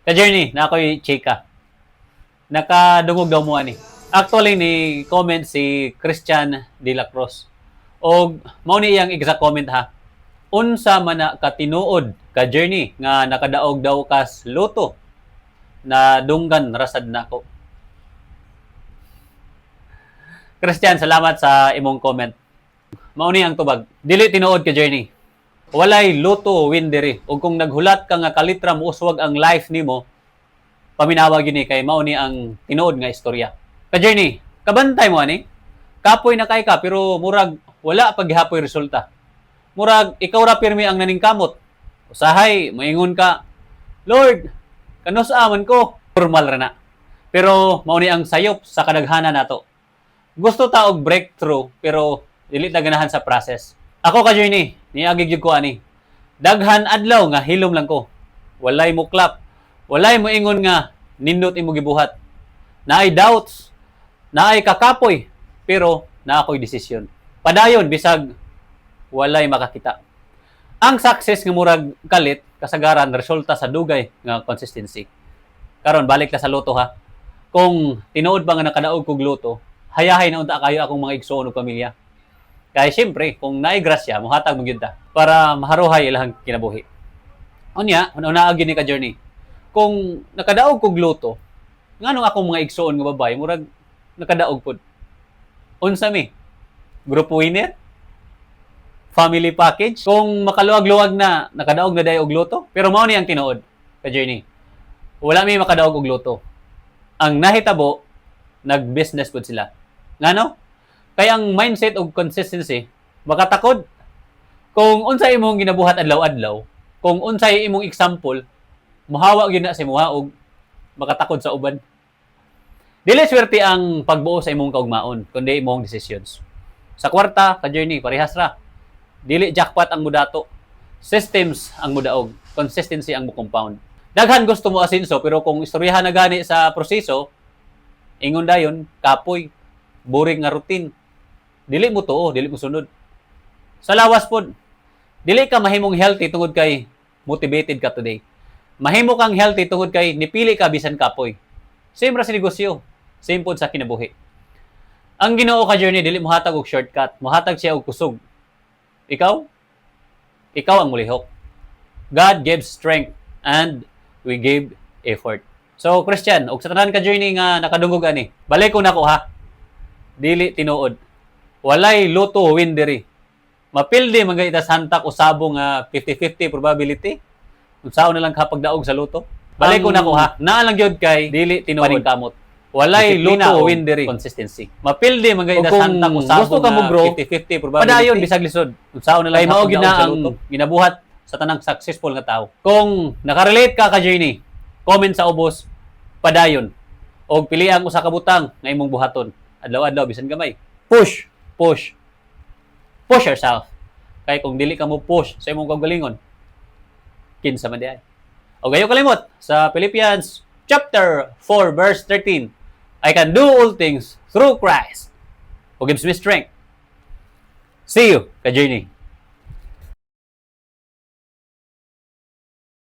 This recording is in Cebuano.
Ka-journey, naa ko'y chika. Nakadungog daw mo ani. Actually, ni comment si Christian De La Cruz. Og mao ni iyang exact comment ha. Unsa man na katinuod, ka journey, nga nakadaog daw kas lotto, na dunggan rasad nako. Christian, salamat sa imong comment. Mao ni ang tubag. Dili tinuod, ka journey. Walay lotto win diri. Ug kung naghulat ka nga kalitra mouswag ang life nimo, paminawa gyud ni kay mao ni ang tinuod nga istorya. Ka journey, kabantay mo ani. Kapoy na kay ka pero murag wala pa gihapoy resulta. Murag ikaw ra pirmi ang naningkamot. Usahay moingon ka, "Lord, kanus-a man ko?" Normal ra na. Pero mao ni ang sayop sa kadaghanan nato. Gusto ta og breakthrough pero dili ta ganahan sa process. Ako, ka journey, niagi gyud ko ani. Daghan adlaw nga hilom lang ko. Walay mo clap. Walay mo ingon nga nindot imo gibuhat. Naay doubts, naay kakapoy, pero naa ko'y desisyon. Padayon bisag walay makakita. Ang success nga murag kalit, kasagaran resulta sa dugay nga consistency. Karon, balik ta sa lotto ha. Kung tinuod ba nga nakadaog kog lotto, hayahay na unta kayo akong mga igsoon ug pamilya. Kaya siyempre, kung naay grasya, muhatag mo gyud ta para maharuhay ilahang kinabuhi. Unya, una gyud ni, ka journey. Kung nakadaog kog lotto, nganong akong mga igsoon nga babae murag nakadaog pod? Unsa mi? Group winner? Family package? Kung makaluwag-luwag na, nakadaog na diay og lotto? Pero mao ni ang tinuod, ka journey. Wala mi makadaog og lotto. Ang nahitabo, nag-business pod sila. Ngano? Kay ang mindset og consistency, makatakod. Kung unsay imong ginabuhat adlaw-adlaw, kung unsay imong example, muhawa gyud na sa imuha og makatakod sa uban. Dili swerte ang pagbuo sa imong kaugmaon, kundi imong decisions. Sa kwarta, ka journey, parehas ra. Dili jackpot ang mudato. Systems ang mudaog. Consistency ang mo-compound. Daghan gusto mo asinso, pero kung istoryahan na gani sa proseso, ingon dayon, kapoy, boring nga routine. Dili mo tuo, dili mo sunod. Sa lawas pod, dili ka mahimong healthy tungod kay motivated ka today. Mahimo kang healthy tungod kay nipili ka bisan kapoy. Same ra sa negosyo, same pod sa kinabuhi. Ang Ginoo, ka journey, dili mohatag og shortcut, mohatag siya og kusog. Ikaw? Ikaw ang mulihok. God gives strength and we give effort. So Christian, og sa tanan ka journey nga nakadungog ani, balik ko nako ha. Dili tinuod. Walay lotto win diri. Mapildi man gani ta sa hantak o sabong nga 50-50 probability. Unsaon na lang kapagdaog sa lotto? Balik ko nako ha. Naa lang gyud kay dili tinuod. Paningkamot. Walay Disiplina lotto o win diri. Consistency. Mapildi man gani O ta kung sa hantak o sabong gusto ka mo nga grow, 50-50 probability. padayon Bisag lisod. Unsaon na lang Kay mao gyud na kapagdaog sa ang lotto? Ginabuhat sa tanang successful nga tao. Kung nakarelate ka, ka journey, comment sa ubos, "Padayon." Og pili ang usa ka butang nga imong buhaton. Adlaw-adlaw bisan gamay. Push, push. Push yourself. Kay kung dili ka mo push sa imong kaugalingon, kinsa man diay? Og ayaw kalimot sa Philippians chapter 4 verse 13, "I can do all things through Christ who gives me strength." See you, ka journey.